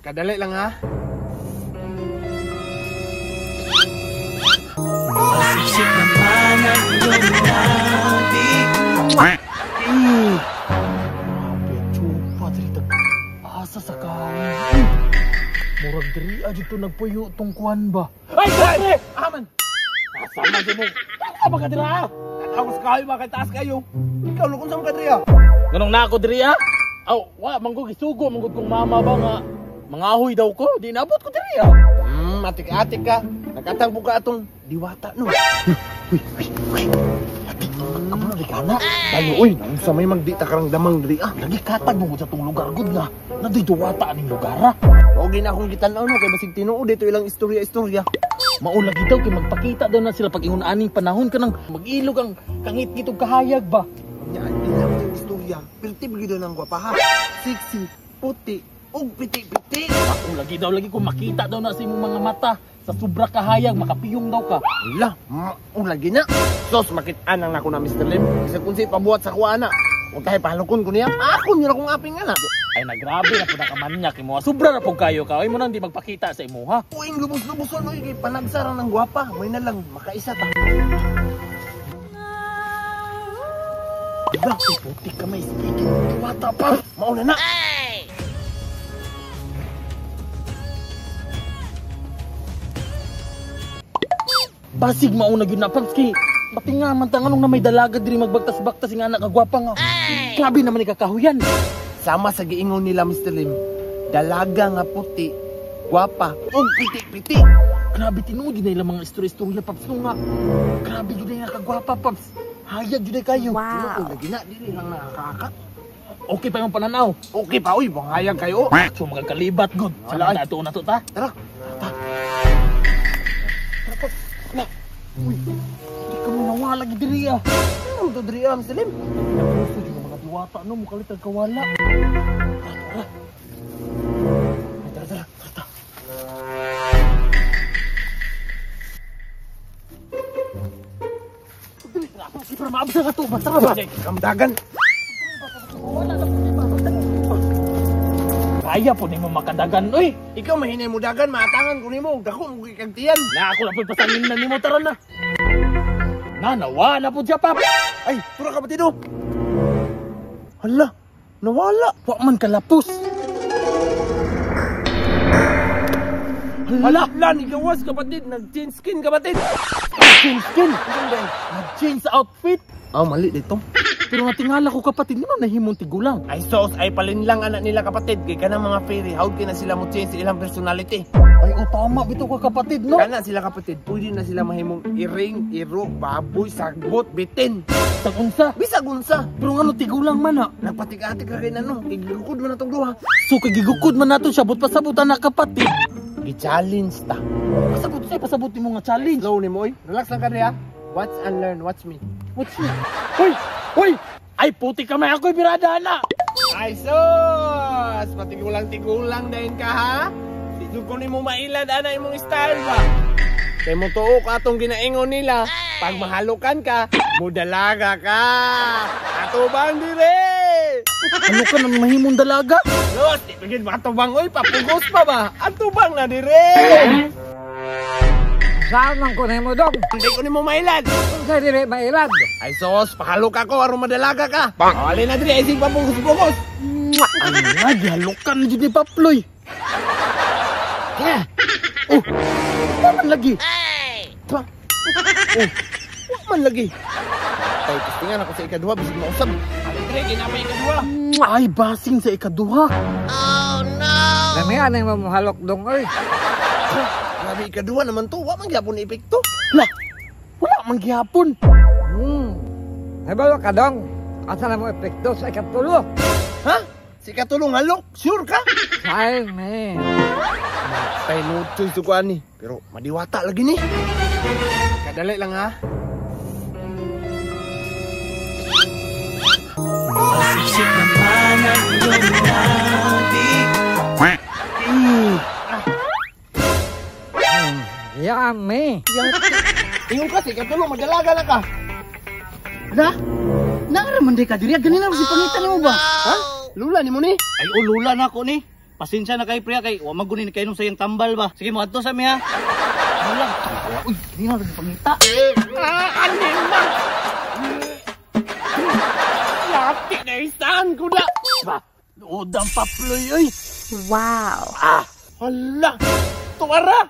Kadali lang ha. Asa sa kahoy. Murag diri dito nagpuyo tong kuan ba. Ay, pre! Aman. Asa man mo? Tama ka dira. Ako sa kahoy ba kay taas kayo. Ikaw lukon sa mga diri. Nganong na ako diri ha? Aw, wa man ko gisugo man gud kong mama ba nga mangahoy daw ko. Di nabot ko diri ha. Atik-atik ka. Nakatagpo ka atong diwata no. Uy, uy, uy. Atik, amo na di kana. Tayo uy, sa may magdita karang damang diri ah. Lagi katag mo sa tong lugar gud nga. Nadoy diwata aning lugar ha. Og na akong gitan-aw no kay basig tinuod dito ilang istorya-istorya. Mao lagi daw kay magpakita daw na sila pag ingon aning panahon kanang mag-ilog ang kangit-ngit og kahayag ba. Nya ilang yung istorya. Pirti gyud nang gwapa ha. Sexy, puti, ug piti-piti. Mao lagi daw lagi kung makita daw na sa imong mga mata sa sobra kahayag makapiyong daw ka. Ala, mao lagi na. Sos makit-an ang nako na Mr. Lim. Bisag unsa ipabuhat sa kuha ana. Kung tayo pahalukon ko niya, ako niya akong aping ana. Ay nagrabe na po na kamanyak imo. Sobra na po kayo ka. Ay mo nang di magpakita sa imo ha. Uing lubos-luboson oy kay panagsara ng gwapa. May na lang makaisa ta. Diba, puti ka may speaking. Diwata pa. Mauna na. Basig mauna gyud na Paps kay pati nga man ta nganong na may dalaga diri magbagtas-bagtas nga anak kagwapa nga. Grabe naman ikakahuyan. Sama sa giingon nila Mr. Lim, dalaga nga puti, gwapa ug piti-piti. Grabe tinuod na ilang mga istorya-istorya Paps no nga. Grabe gyud na kagwapa Paps. Hayag gyud kayo. Wow. Tinuod lagi na dili lang nakakaaka. Okay pa imong pananaw. Okay pa oy, hayag kayo. So magkalibat gud. Sa ato na to ta. Tara. Ta. Tara Paps. Na. Uy. Di ka mo nawala gid diri ah. Ano to diri ah, Mr. Lim? Napuso jud mga diwata no, mukalit ang kawala. Tara. Tara, tara, tara. Dili na ako, para maabsa ka to, basta ka ba? Kamdagan. Wala na po di ba? Kaya po nimo makadagan, oy. Ikaw mahinay mo dagan, maatangan ko nimo, dako mo kagtiyan. Na ako na po pasangin na nimo, tara na. Na, nawala po siya, Pap. Ay, tura ka kapatid, oh. Hala, nawala. Wa man kalapos. Hala, hala, nigawas kapatid, nag-change skin kapatid. Nag-change skin? Nag-change outfit? Ah, mali dito. Pero natingala ko kapatid, nga nahimong tigulang. Ay sos, ay palinlang anak nila kapatid. Kay kanang mga fairy, how na sila mo change ilang personality? Ay, o tama, bitaw ka kapatid, no? Kana sila kapatid, pwede na sila mahimong iring, iro, baboy, sagbot, bitin. Bisag unsa? Bisag unsa. Pero ngano tigulang man ha? Nagpatig-atig ra kay nano, gigukod man natong duha. So kay gigukod man nato siya, but pasabutan na kapatid. Gi-challenge ta. Pasabot say, pasabot nimo nga challenge. Slow nimo oy. Relax lang ka diha. Watch and learn, watch me. Watch me. Hoy! Hoy! Ay puti ka may ako'y birada na! Ay sus! Patigulang-tigulang dahin ka ha? Di jud ko nimo mailad ana imong style ba? Kay mo tuo ka atong ginaingon nila, pag mahalukan ka, mudalaga ka! Atubang dire! Ano ka nang mahimong dalaga? Sus! Di pagid matubang oy, papugos pa ba? Atubang na dire! Saan man ko nimo dong? Hindi ko nimo mailad. Unsa dire mailad? Ay sos, pahalok ako aron madalaga ka. Bali na dire, isig papugos-pugos. Ano nga, gihalukan na jud ni Paploy. Oh, wa man lagi. Pa. Oh, wa man lagi. Tay, testingan ako sa ikaduha bisag mausab. Ali dire, ginamay ikaduha. Ay, basing sa ikaduha. Oh no. Lamian ang mamuhalok dong oy. Grabe ikaduha naman to, wa man gyapon epekto. Lah, wala man gyapon. Nabalo ka dong. Asa na mo epekto sa ikatulo? Ha? Sa ikatulong halok? Sure ka? Ay, man. Tay, no choice ko ani. Pero madiwata lagi ni. Kadali lang ha. Yummy. Ingon ka, sa ikatulong, madalaga na ka. Na? Naara man di ka diri, ganina si pangitan nimo ba? Ha? Lula nimo ni? Ay, oh, lula na ako ni. Pasensya na kay pre kay wa man guni ni kainom sa iyang tambal ba. Sige mo adto sa mi ha. Wala. Uy, kini na rin pangita. Ah, anin man! Lati na isaan ko na! Ba, luod ang paploy, oy. Wow. Ah, hala! Tuwara!